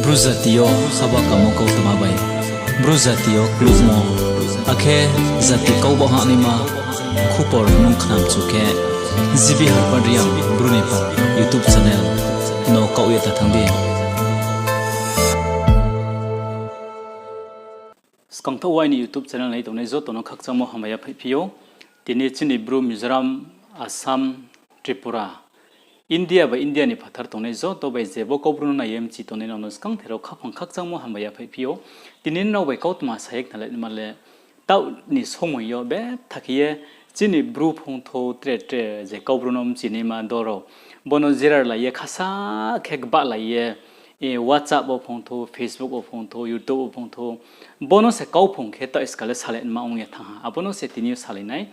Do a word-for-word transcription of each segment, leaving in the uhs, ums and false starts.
Bru jati yo haba kamo kautma bai, Bru jati yo klukmo, akhe jati kau baoh hahnaima khupor nung khnamchu khe, G B Harpad Reang Bru ni pha YouTube channel no kaoh ye ta thanng di. Skangthaoh wo aini YouTube channel nai tongnai joto no khakchangmo hambai yaphaihphi ou. Tini chini Bru Mizoram, Assam, Tripura, India bai India ni phathar tongnai joto bai je bo Kaubru no nai ye mchi tongnai rao no skangther rao khaphang khakchangmo hambai yaphaihphi ou. Tini nrao bai kautma sa ye khnalai naima le, taoh ni somoi yo betha khe ye chini Bru phongthou tre tre je Kaubru no mchinaima dol rao, bo no jerar lai ye khasa khe gbahlai ye, WhatsApp wo phongthou, Facebook wo phongthou, YouTube wo phongthou, bo no se kauphong khe taoh iskal le salai naima ong ye thanng ha. Abo no se tini yo salai nai.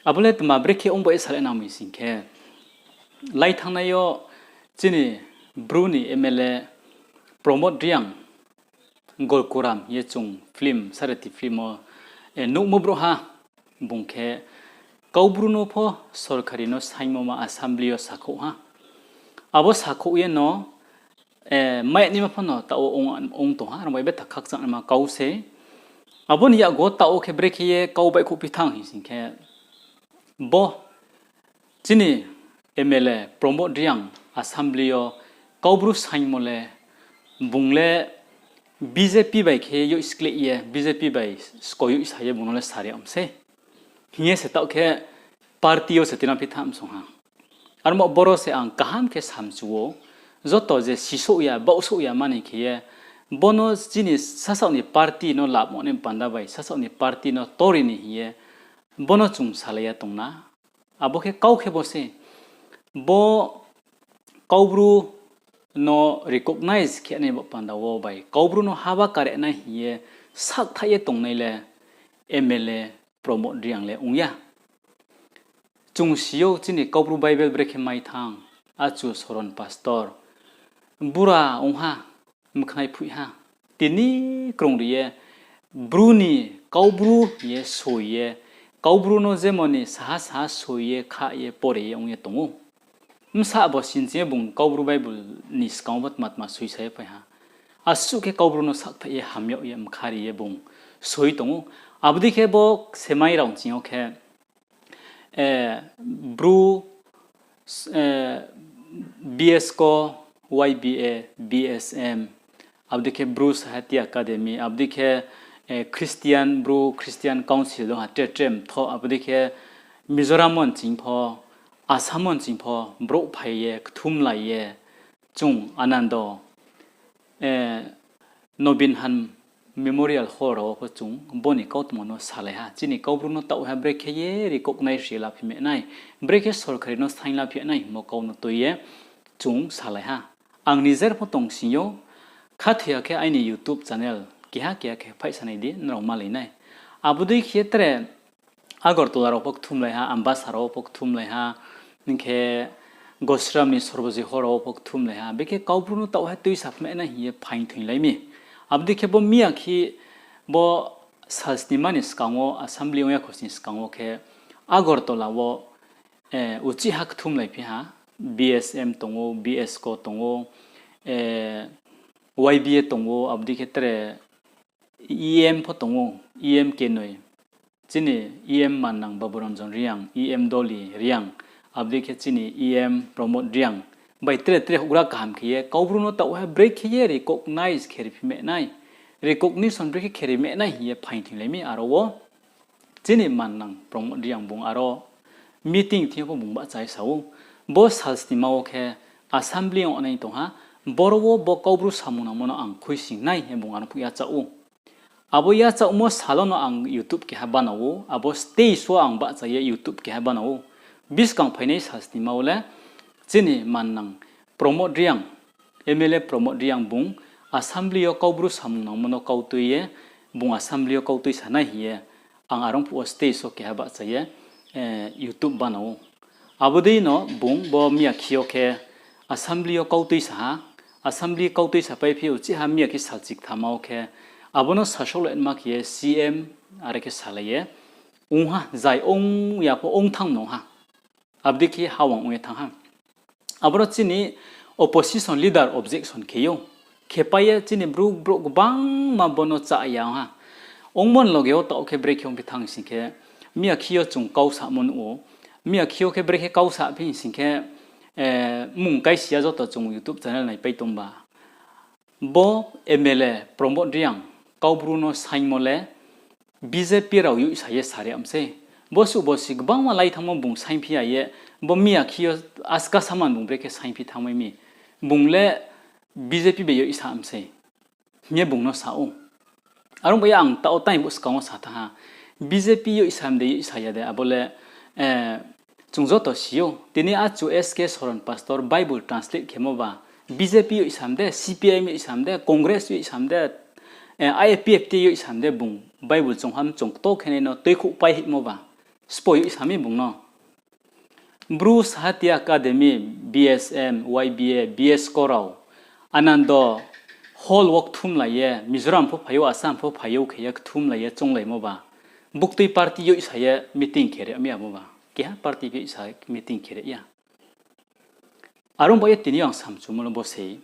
Abo le tma brekhe ong bo ye salai nang mi sing khe, lai thanngnai yo chini Bru ni M L A Pramod Reang, Golkuram ye chung film, Sareti film wo nuhmo brouhha, bung khe Kaubru no pho sorkari no saingmo ma assembly yo sakhouh ha. Abo sakhouh ye no, mai naima pho no taoh wo ong tong ha, aro bai betha khakchangnaima kau se. Abo ni yakgu wo taoh wo khe brekhe ye kau baihkhouhphi thanng hing sing khe, bo chini M L A Pramod Reang assembly yo Kaubru saingmo le, bung le B J P bai khe yoh skleh ye, B J P bai skoyoh sa ye bung no le sari om sei hing ye se taoh khe party yo se tinang phi thanng msong ha. Armo boro se ang kaham khe samchu ou, joto je sisouh ya, baohsouh ya mani khe ye, bo no chini sasaoh ni party no lamo ni panda bai, sasaoh ni party no tori ni hing ye, bo no chung salai ya tong na. Abo khe kau khe bo se, bo Kaubru no recognize khe nai bo panda wo bai Kaubru no haba kare nai hing ye sakthaih ye tongnai le M L A Pramod Reang le ong ya. Chung si ou chini Kaubru Bible brekhe mai thanng, achu Soron pastor, bura ong ha, mkhnai phoih ha. Tini krungri ye, Bru ni Kaubru ye soi ye, Kaubru no jemon ni saha saha soi ye, kha ye, pore ye ong ye tong ou. Bsa bo sinching ye bung Kaubru Bible ni skang wo bo tma tma soi sa ye phai ha. Asuh khe Kaubru no sakthaih ye, ham yag ye, mkhari ye bung soi tong ou. Abo dei khe bo semai rao nching yo khe, Bru, B S ko, Y B A, B S M, abo dei khe Bru Sahitya Academy, abo dei khe Christian, Bru Christian Council dong ha tre tre mthoh, abo dei khe Mizoram wo nching pho, Assam wo nching pho brouh phai ye, kthumlai ye, chung Anando, Nobin Han Memorial Hall rao wo pho chung bo ni kautma no salai ha. Chini Kaubru no taoh ha brekhe ye recognize ri laphi mai nai, brekhe sorkari no saing laphi nai hingmo kau no tui ye chung salai ha. Ang nijer pho tong sing ou, khathoi ya khe aini YouTube channel keha keha khe phaihsa nai di, nrao malai nai. Abo dei khe tre Agartala rao pho kthumlai ha, Ambasa rao pho kthumlai ha, hing khe Gosram ni Sorbojoi Hall rao pho kthumlai ha, bekhe Kaubru no taoh ha tuisa phmai nai hing ye phaing thoinglai mi. Abo dei khe bo miya khe bo salsnima ni skang wo assembly ong ya khosni skang wo khe Agartala wo uchih ha kthumlai phi ha, B S M tong ou, B S ko tong ou, Y B A tong ou, abo dei khe tre E M pho tong ou, E M kenoi. Chini E M Mannang Baburanjan Reang, E M Dolly Reang, abo dei khe chini E M Pramod Reang bai tre tre houhgra kaham khe ye Kaubru no taoh ha brekhe ye recognize khe ri phi mai nai, recognition brekhe khe ri mai nai hing ye phaing thoinglai mi aro wo. Chini Mannang Pramod Reang bung aro meeting thing yo pho bung bahcha ye sa ou, bo salsnima wo khe assembly ong nai tong ha, boro wo bo Kaubru samung nangmo no ang khuising nai hing ye bung aro phuh yachaoh ou. Abo yachaohmo sal wo no ang YouTube keha bana ou, abo stage wo ang bahcha ye YouTube keha bana ou. Buskang phainai salsnima wo le chini Mannang Pramod Reang, M L A Pramod Reang bung assembly yo Kaubru samung nangmo no kau tui ye, bung assembly yo kau tuisa nai hing ye, ang arong phuh wo stage wo keha bahcha ye YouTube bana ou. Abo dei no bung bo miya khe yo khe assembly yo kau tuisa ha, assembly kau tuisa pai phi uchih ha miya khe salchikthama wo khe, abo no sasaoh lai nma khe ye C M are khe salai ye, ong ha, zai ong ya pho ong thanng nung ha. Abo dei khe hawang ong ye thanng ha. Aboro chini opposition leader objection khe ou. Khepai ye chini brouh brouh gbangma bo no chá ya ong ha. Ongmo ni loge wo taoh khe brekhe ongphi thanng sing khe, miya khe yo chung kau samo nuh ou. Miya khe yo khe brekhe kau saphi sing khe, mmung kaisi ya joto chung YouTube channel naipai tongba. Bo M L A Pramod Reang Kaubru no saingmo le B J P rao yoihsa ye sari ya mi sei. Bo suh bo si gbangma lai thanngmo bung saingphi ya ye, bo miya khe yo aska saman bung brekhe saingphi thanngmai mi. Bung le B J P bai yoihsa mi sei, hing ye bung no sa ou. Are ong bai ye ang taoh wo tang bo skang wo sa thanng ha. B J P yoihsa mi de yoihsa ya de, abo le, chung joto si ou. Tini achu S K Soron pastor Bible translate khemo ba, B J P yoihsa mi de, C P I M yoihsa mi de, Congress yoihsa mi de, I P F T yoihsa mi de, bung Bible chung ham chung kto khe nai no tuikhouh pai hihmo ba, sbo yoihsa mi bung no. Bru Sahitya Academy, B S M, Y B A, B S ko rao, Anando hall wo kthumlai ye, Mizoram pho phai ou, Assam pho phai ou khe ye kthumlai ye chounglaimo ba, buktui party yoihsa ye meeting khe ri mi abo ba. Keha party pho yoihsa meeting khe ri ya. Are ong bai ye tini yo ang samchumo le bo sei.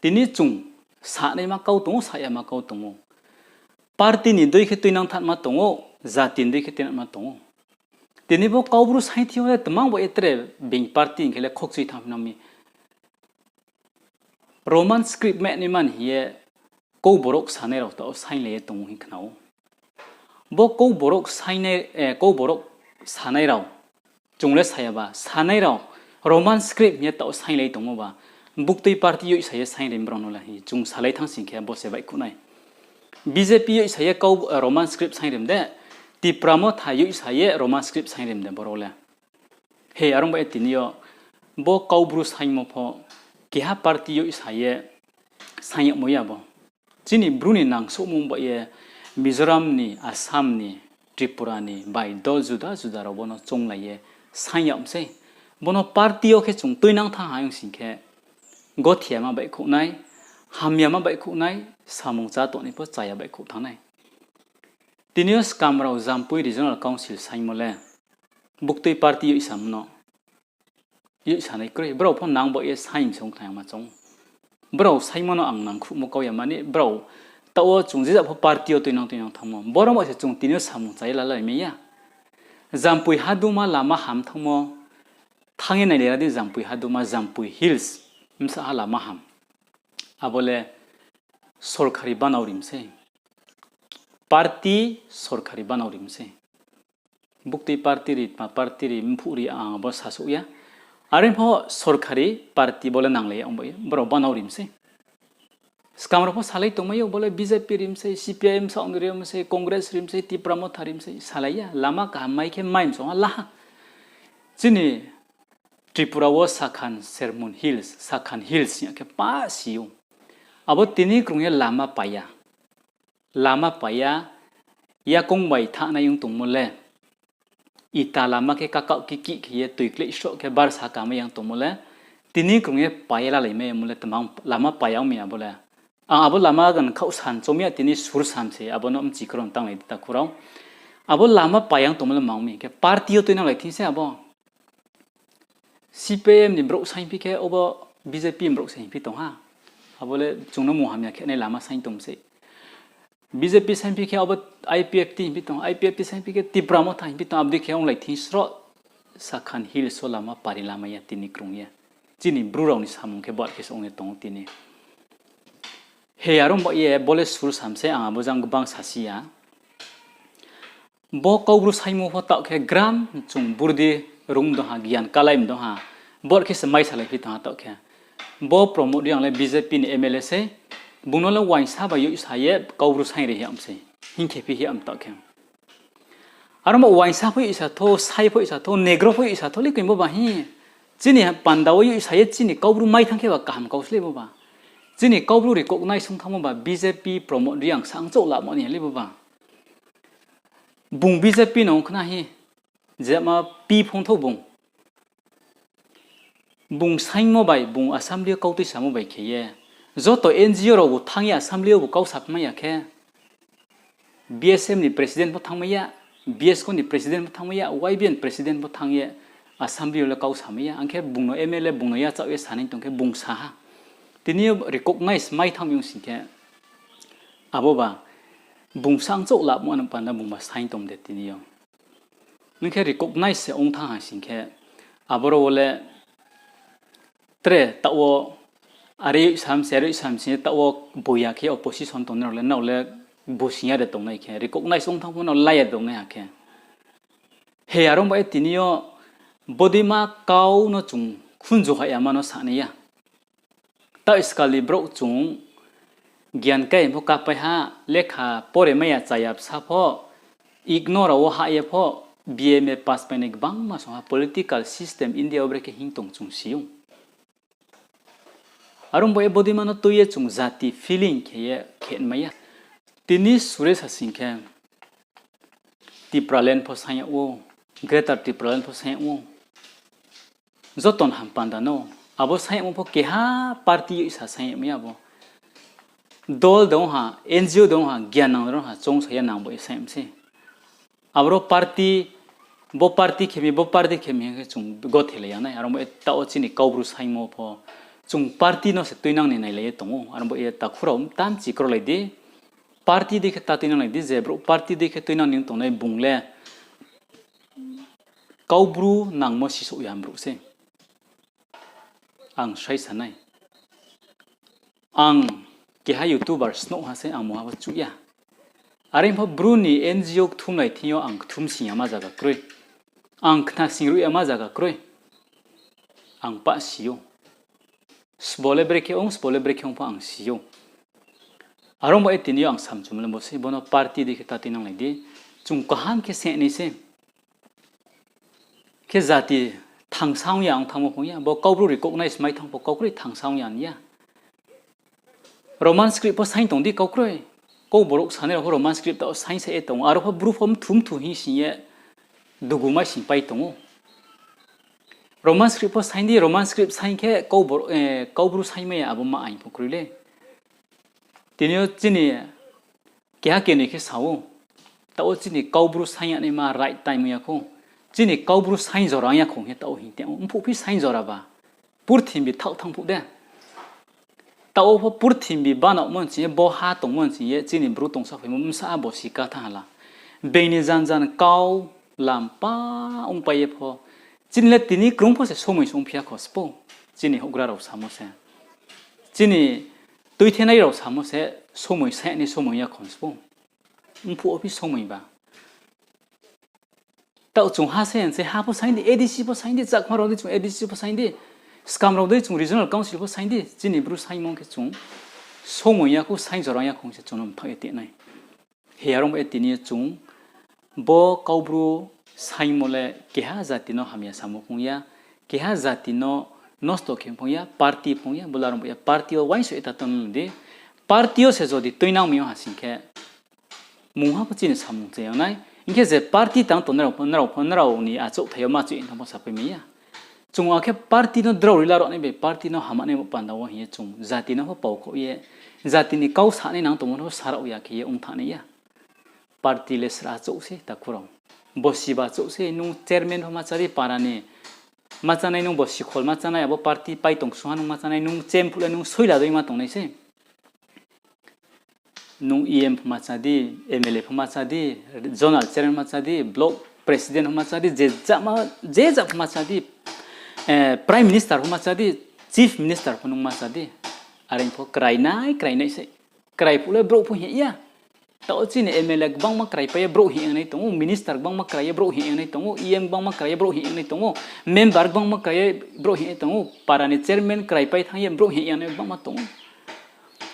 Tini chung sanaima kau tong ou, sa yama kau tong ou. Party ni dei khe tuinang thanngma tong ou, jati ni dei khe tuinangma tong ou. Tini bo Kaubru saingthi yo le tmang bai ye tre being party hing khe le khokchui thanngphi nang mi. Roman script mahnai man hing ye kau borok sanai rao taoh sainglai ye tong ou hing khna ou. Bo kau borok sainai, kau borok sanai rao, chung le sa ya ba, sanai rao Roman script hing ye taoh sainglai tongmo ba, buktui party yoihsa ye saingri mi brao no le hing chung salai thanng sing khe bo se baihkhouh nai. B J P yoihsa ye kau, Roman script saingri mi de, Tipra Motha yoihsa ye Roman script saingri mi de boro le. He, are ong bai ye tini yo bo Kaubru saingmo pho keha party yoihsa ye saing yagmo ya bo. Chini Bru ni nangsouhmo bai ye Mizoram ni, Assam ni, Tripura ni bai dol juda juda rao bo no chounglai ye saing yag mi sei. Bo no party yo khe chung tuinang thanng ha ong sing khe, gothiyama baihkhouh nai, hamyama baihkhouh nai, samung chá tongnai pho chaya baihkhouh thanng nai. Tini yo skam rao Jampui Regional Council saingmo le buktui party yoihsamo no yoihsanai kroi, brao pho nang baoh ye saing mi se ong thanng yama choung. Brao saingmo no ang nangkhruhmo kau ya mani, brao taoh wo chung je ja pho party yo tuinang tuinang thanngmo, boro bai se chung tini yo samung chá ye lalai mai ya. Jampui haduma lama ham thanngmo, thanng ye nailai ra di Jampui haduma, Jampui Hills, bsa ha lama ham. Abo le sorkari banao ri mi sei. Party sorkari banao ri mi sei. Buktui party ri, tma party ri, mphuh ri, ang abo sasouh ya. Are pho sorkari party bo le nanglai ya ong bai ye, brao banao ri mi sei. Skam rao pho salai tongmai ou, bo le B J P ri mi sei, C P I M sa ong ri mi sei, Congress ri mi sei, Tipra Motha ri mi sei, salai ya. Lama kaham mai khe mai msong ha la ha. Chini Tripura wo Sakhan Sermon Hills, Sakhan Hills hing ya khe pa si ou. Abo tini krung ye lama pai ya. Lama pai ya, yakoung bai thanai ong tongmo le. Ita lama khe kakaoh kikih khe ye toi kleh sroh khe barsa kamai yang tongmo le. Tini krung ye pai ye lalai mai yamo le tmang lama pai ya ong mi abo le. Ang abo lama gan khaoh san chom ya tini sur sam se abo no mchi kron tanglai di takhu rao. Abo lama pai yang tongmo le mang mi khe party yo tuinanglai thing se abo. C P I M ni brouh saingphi khe obo B J P ni brouh se hingphi tong ha. Abo le chung no munghamya khe nai lama saing tong sei. B J P saingphi khe abo I P F T hingphi tong, I P F T saingphi khe Tipra Motha hingphi tong, abo dei khe onglai thing sroh Sakhan Hills wo lama pari lamai ya tini krung ye. Chini Bru rao ni samung khe bar khe se ong ye tong ou tini. He, are ong ba ye bo le sur sam se, ang abo jang gbang sasi ya. Bo Kaubru saingmo pho taoh khe gram chung burdi rung dong ha, gian kalai dong ha. Bor khe se mai salai phi tong ha taoh khe. Bo Pramod Reang le B J P ni M L A sei, bung no le uaingsa bai yoihsa ye Kaubru saing ri hing yag mi sei. Hing khe phi hing yag mi taoh khe. Aro ba uaingsa pho yoihsa thou, sai pho yoihsa thou, negro pho yoihsa thou le koi bo ba hing. Chini panda wo yoihsa ye chini Kaubru mai thanng khe ba kaham kau sle bo ba. Chini Kaubru recognize ong thanngmo ba B J P Pramod Reang sa ang chouh lamo ni le bo ba. Bung B J P no ong khna hi, jema pi phung thou bung. Bung saingmo bai, bung assembly yo kau tuisamo bai khe ye, joto N G O rao bu thanng ye assembly yo bu kau saphi mai ya khe, B S M ni president pho thanngmai ya, B S K ni president pho thanngmai ya, Y B A ni president pho thanng ye assembly yo le kau samai ya. Ang khe bung no M L A bung no yachaoh ye sanai tong khe bung sa ha. Tini yo recognize mai thanng mi ong sing khe, abo ba bung sang chouh lamo ano panda bung ba saing tong de tini yo. Ong khe recognize se ong thanng ha sing khe, aboro wo le tre taoh wo are sam se, are sam se taoh wo boya khe opposition tongnai rao le nrao le busing ya de tongnai khe, recognize ong thanng pho no lai ya de tongnai ha khe. He aro ba ye tini yo bodeima kau no chung khunju ha yama no sanai ya. Taoh skal ni brouh chung gian kai pho kapai ha, lekha pore mai ya cha ya bsa pho, ignore rao wo hah ye pho, B M A pass painai gbangma song ha political system India wo brekhe hing tong chung si ou. Aro ba ye bodeima no tui ye chung jati feeling khe ye khe mai ya. Tini sure sa sing khe, Tipraland pho saing yag ou, Greater Tipraland pho saing yag ou. Joto ni ham panda no, abo saing yagmo pho keha party yo sa saing yag mai ya bo. Dol de ong ha, N G O de ong ha, gian nang de ong ha, choung sa ya nang bo ye saing yag mi se. Aboro party, bo party khe mi, bo party khe mi hing khe chung gothelai ya nai. Aro ba ye taoh wo chini Kaubru saingmo pho, chung party no se tuinang ni nailai ye tong ou. Aro ba ye takhu rao tamchi krolai di. Party dei khe ta tuinanglai di, je brouh party dei khe tuinang ni tongnai bung le Kaubru nangmo sisouh ya brouh se. Ang sai sa nai. Ang keha YouTuber snouh ha se ang mungha pho chuh ya. Are pho Bru ni N G O kthumlai thing yo ang kthum sing yama zaga kroi. Ang khna sing ruh yama zaga kroi. Ang pah si ou. Sbo le brekhe ong, sbo le brekhe ong pho ang si ou. Aro ba ye tini yo ang samchum le bo se, bo no party dei khe ta tuinanglai di. Chung kaham khe se nai se. Khe jati thangsa ong ya ong thanngmo phung ya, bo Kaubru recognize mai thanng pho kau kroi thangsa ong ya ni ya. Roman script pho saing tong di kau kroi. Kau borok sanai rao pho Roman script tao saing sa ye tong ou. Aro pho Bru pho mthu mthu hing sing ye dugu mai sing pai tong ou. Roman script pho saing di, Roman script saing khe kau bor-, eh, Kaubru saing mai ya abo ma aing pho kroi le. Tini yo chini keha kenoi khe sa ou, taoh wo chini Kaubru saing ya naima right time ya khou. Chini Kaubru saing jora ya khou hing ye taoh wo hing tong ou. Mphuh phi saing jora ba, purthimbi thaoh thanng phuh de. Taoh wo pho purthimbi banaomo sing ye, bo ha tongmo sing ye, chini Bru tongsa phaimo bsa bo si ka thanng ha la. Being ni jan jan kau lampa ongpai ye pho, chini le tini krung pho se somoi se ongphi ya kho sbo. Chini houhgra rao samo se, chini tuithenai rao samo se, somoi saing ni somoi ya kho sbo. Mphuh wo phi somoi ba. Taoh chung ha se hing se ha pho saing di, A D C pho saing di, Chakma rao dei chung A D C pho saing di, Skam rao dei chung regional council pho saing di, chini Bru saingmo khe chung somoi ya khou, saing jora ya khou se chung no mthaoh ye tong nai. He aro ba ye tini yo chung bo Kaubru saingmo le keha jati no hamya samo phung ya, keha jati no nosto khe phung ya, party phung ya, bo le aro ba ye party wo uaingsouh ye ta tong di. Party yo se jodi tuinang mi yo ha sing khe, mungha pho chini samung chaya nai. Hing khe je party tang tong nrao pho, nrao pho, nrao ni achouhthai yo ma chouh ye thanng pho sapai mai ya. Chung akhe party no drao ri la rao nai bai party no hama nai bo panda wo hing ye chung jati no pho pau khouh ye, jati ni kau sanai nang tongmo no pho sa rao ya khe ye ong thanng nai ya. Party le sra chouh se takhu rao. Bo siba chouh se, nung chairman pho ma chá di, para ni ma chánai, nung bo sikhol ma chánai, abo party pai tong sungha nung ma chánai, nung chem phuh le nung soila dei ma tongnai se. Nung E M pho ma chá di, M L A pho ma chá di, zonal chairman ma chá di, block president pho ma chá di, je ja ma, je ja pho ma chá di, eh, prime minister pho ma chá di, chief minister pho nung ma chá di. Are pho krainai, krainai se. Krai phuh le brouh pho hing ya. Taoh chini M L A gbangma kraipai ye brouh hing nai tong ou, minister gbangma krai ye brouh hing nai tong ou, E M gbangma krai ye brouh hing nai tong ou, member gbangma krai ye brouh hing nai tong ou, para ni chairman kraipai thanng ye brouh hing nai gbangma tong ou.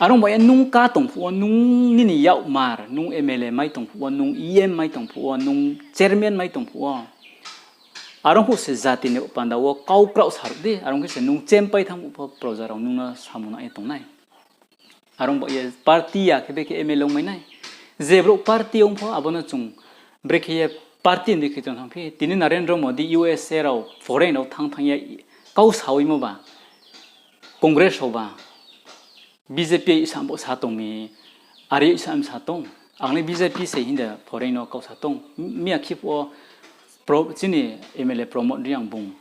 Are ong ba ye nung ká tong phuh wo, nung nini yakmar, nung M L A mai tong phuh wo, nung E M mai tong phuh wo, nung chairman mai tong phuh wo, are ong phuh se jati ni panda wo kau kraoh saruh di, are ong khe se nung chem pai thanng phuh pho proja rao nung no samung nang ye tong nai. Are ong ba ye party ya khe brekhe M L A ongmai nai. Je brouh party ong pho abo no chung brekhe ye party ni khe tong thanng phi. Tini Narendra Modi U S A rao foreign rao thanng thanng ye kau saoimo ba, Congress rao ba, B J P sa bo sa tong mi, are sa sa tong. Ang le B J P se hing de foreign no kau sa tong. Miya khe phuh wo chini M L A Pramod Reang bung,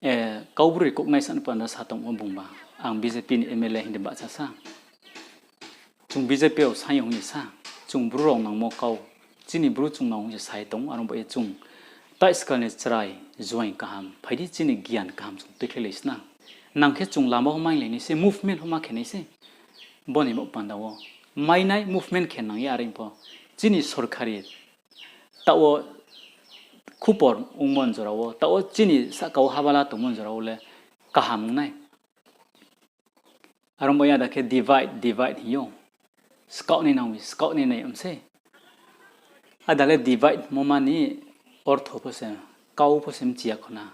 eh, Kaubru recognize ni panda sa tong wo bung ba. Ang B J P ni M L A hing de bahcha sa. Chung B J P rao saing ya hing ye sa. Chung Bru rao nangmo kau, chini Bru chung nang hing ye sa ye tong, aro bo ye chung taiskal ni chrai joaing kaham phai di, chini gian kaham chung tuikhlailai sna. Nang khe chung lama wo mailai nai se, movement pho ma khe nai se. Bo ni bo panda wo mainai movement khe nang ye are pho chini sorkari taoh wo khupor ongmo ni jora wo, taoh wo chini sahka wo habala tongmo ni jora wo le kaham ong nai. Aro bo ya da khe divide, divide hing ou. Skaoh nai nang mi, skaoh nai nai ong se. Ada le divide mo ma ni ortho pho se, kau pho se mchi ya kho na.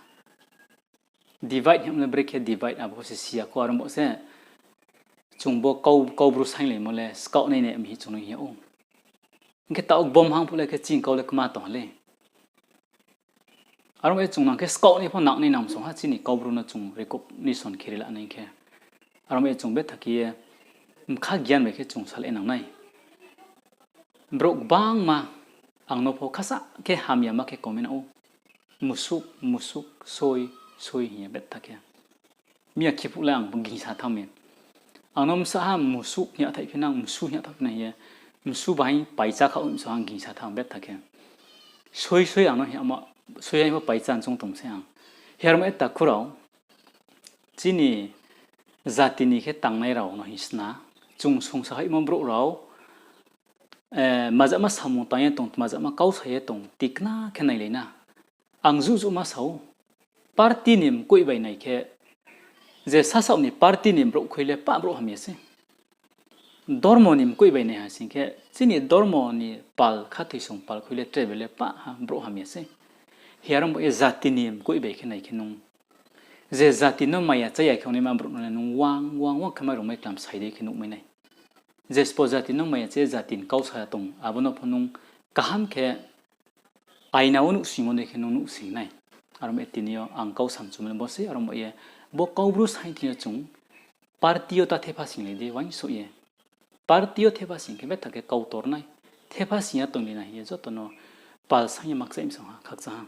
Divide hing le brekhe divide abo pho se si ya kho, aro bo se chung bo kau, Kaubru sainglaimo le skaoh nai nai mi hing chung no hing yag ou. Hing khe taoh bom hang phuh le khe chini kau le kma tong ha le. Aro bo ye chung nang khe skaoh nai pho nang nai nang song ha, chini Kaubru no chung recognition khe ri la nai khe. Aro bo ye chung betha khe ye mkha gian bai khe chung sal ye nang nai. Brouh gbangma ang no pho khasa khe hamyama khe comment ou. Musuh, musuh, soi, soi hing ye betha khe. Miya khiphuh le ang gingsa thanng mi. Ang no bsa ha musuh hing ya thaih phi nang, msu hing ya thaih phi nang hing ye. Msu bahai paicha kha ong so ang gingsa thanng betha khe. Soi soi ang no hing ya ma, soi ya hing pho paicha choung tong se ang. Hing ye aro mo eta khurao, chini jati ni khe tangnai rao no hing sna, chung songsa haihmo brouh rao, eh, majama samung tang ye tong, majama kau sa ye tong, tikna khe nailai na. Ang juh juh ma sa ou, party ni mkoih bai nai khe, je sasaoh ni party ni brouh khui le pah brouh hamya se. Dormo ni mkoih bai nai ha sing khe, chini dormo ni pal khathoisong pal khui le tre bai le pah ha brouh hamya se. Hing ye aro bo ye jati ni mkoih bai khe nai khe nung, je jati no maya chá ya khe ongnaima brouh no le nung wang wang wang khe mairung maiklam sai dei khe nuhmai nai. Je sbo jati no maya chá ye jati ni kau sa ya tong, abo no pho nung kaham khe aina wo nuhsingmo dei khe nung nuhsing nai. Aro mo ye tini yo ang kau samchumo le bo se, aro mo ye bo Kaubru saing thing yo chung party yo ta thepha singlai di uaingsouh ye. Party yo thepha sing khe betha khe kau tor nai. Thepha sing ya tonglai na hing ye joto no pal saing ye makchaih mi song ha, khakchang ha.